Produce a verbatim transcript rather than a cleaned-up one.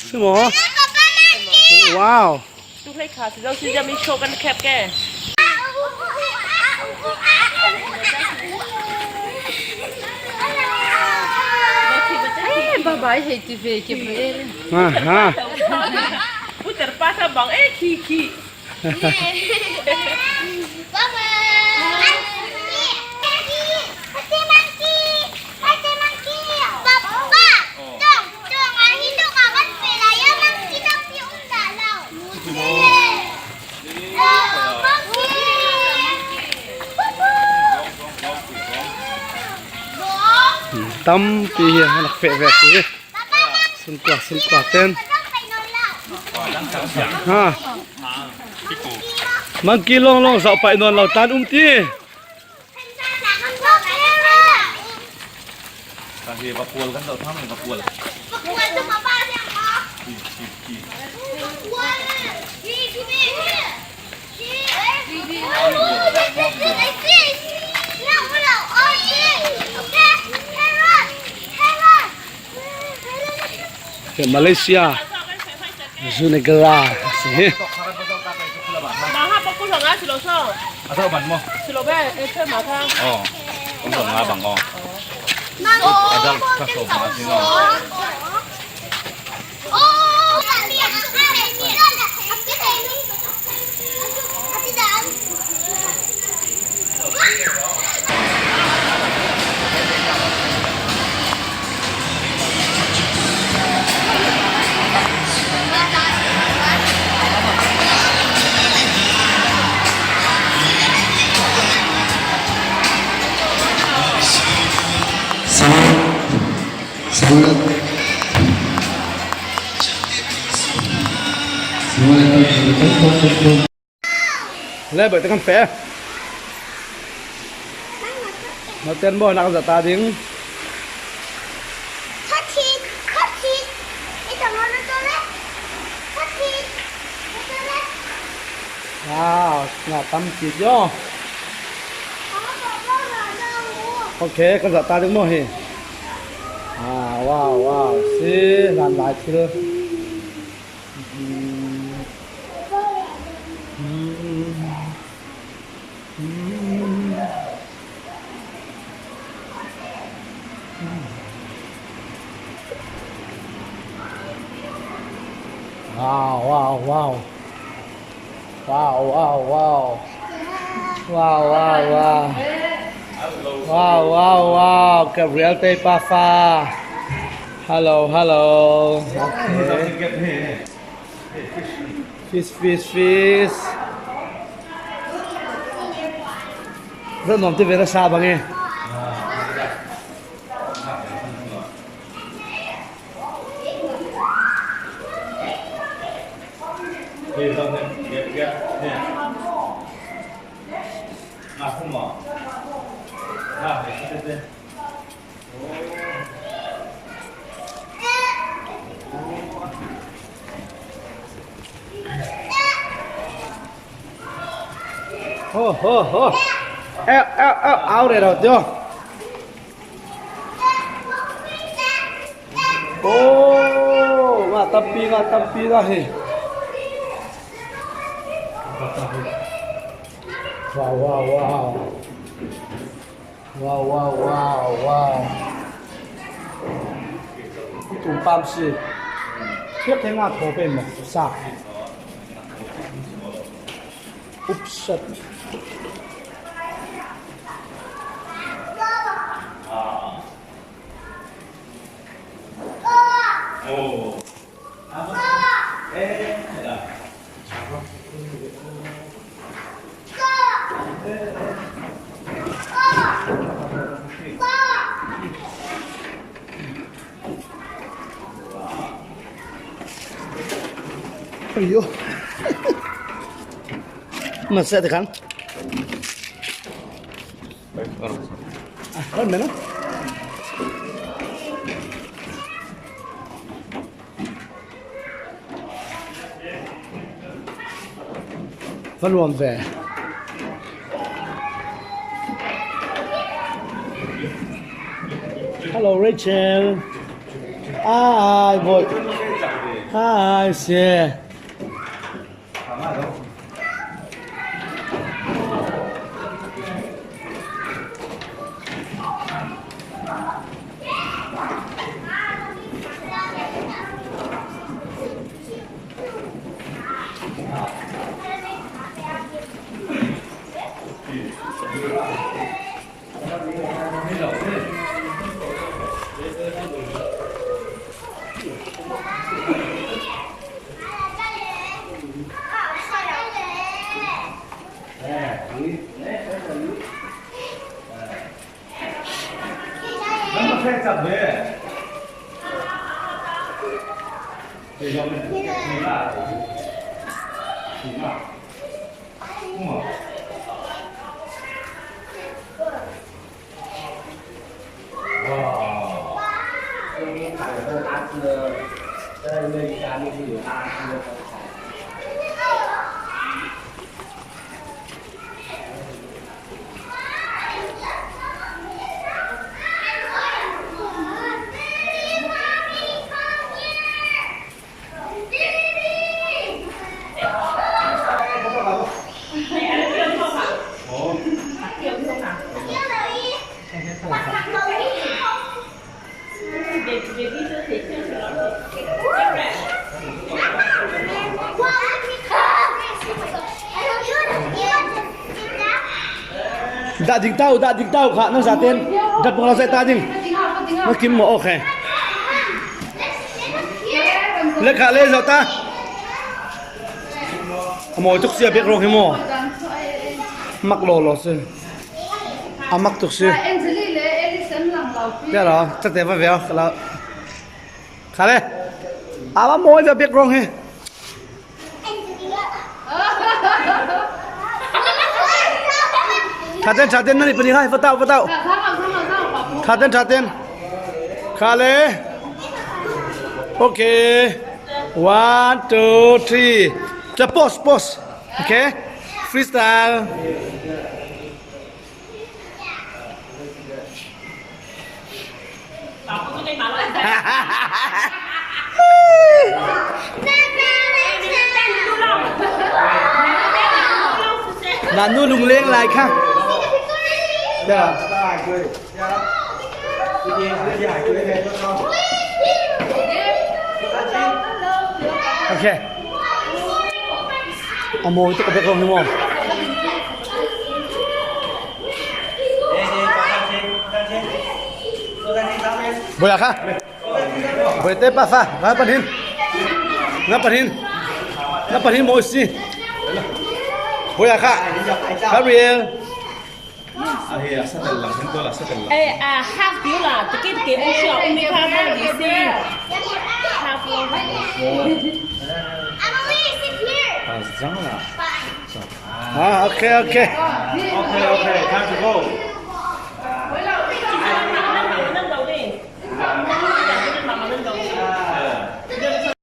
Simaw. Wow. Tu hlei kha si zo si jam i show kan khep ke. Eh, bye bye, hei ti ve ke bre. Aha. Putar pa sa bang, eh, khi khi. Bye bye. Monkey, monkey, monkey, monkey. Papa. Tampi hi a nak feh vek hi. Sungkua, sungkua ten. Ha. Monkey long long zauh paih nawn lo tan um ti. Ka hi va kual kan doh tham, va kual. Malaysia. Zunegala si hi. Maha pa ku hlong a si lo so. A so ban mo. Si lo be, e, pe ma ka. Oh. Ku hlong a bang, oh. Adult ka so ma si no. Salam. Salam. Assalamualaikum. Le, bai te kan feh. Maten bo nak za ta ding. Wow, na tam kit jo. Ok, kan za ta ding mo hi. Ah, wow, wow. Si, lan lai thil. Wow, wow, wow. Wow, wow, wow. Wow, wow, wow. Wow, wow, wow. Gabriel Tei Pafa. Hello, hello. Okay. Fish, fish, fish. Rất ngon, tôi về nó xa bằng nghe. Ho, ho, ho. Eo, eo, eo, au re ro jo. Oh, nga tampi, nga tampi la hi. Wow, wow, wow. Wow, wow, wow, wow. Tum pam si. Thiak theng a tho pen mo sa. Upset. Oh. Ayo. Masa tekan. Ah, kan mana? Van nuam ve. Hello, Rachel. Hi, boy. Hi, sia. Dah ding tau, dah ding tau kha, nang zaten. Dah pung lau zai ta ding. Na kim mo, okay. Le kha le zau ta. Mo tuk sia bek rong hi mo. Mak lo lo se. A mak tuk si. Tia lo, tate va veo, ka lo. Kha le. A va mo ja bek rong hi. Tha ten, tha ten, nani pani hai, va tau, va tau. Tha ten, tha ten. Kha le. Okay. One, two, three. Just pause, pause. Okay. Freestyle. Nanu lungleng lai kha. Okay. A mo tuk ka bek rong hi mo. Boya kha. Boya te pa fa. Nga pan hin. Nga pan hin. Nga pan hin mo si. Boya kha. Gabriel. Ahi, a sa tel lang, hin ko la sa tel lang. Eh, a half ding la, tikit ke, o shu a, o mi ka ba di si. Half lo. Emily, sit here. Ah, zang la. Fine. Ah, okay, okay. Okay, okay, time to go.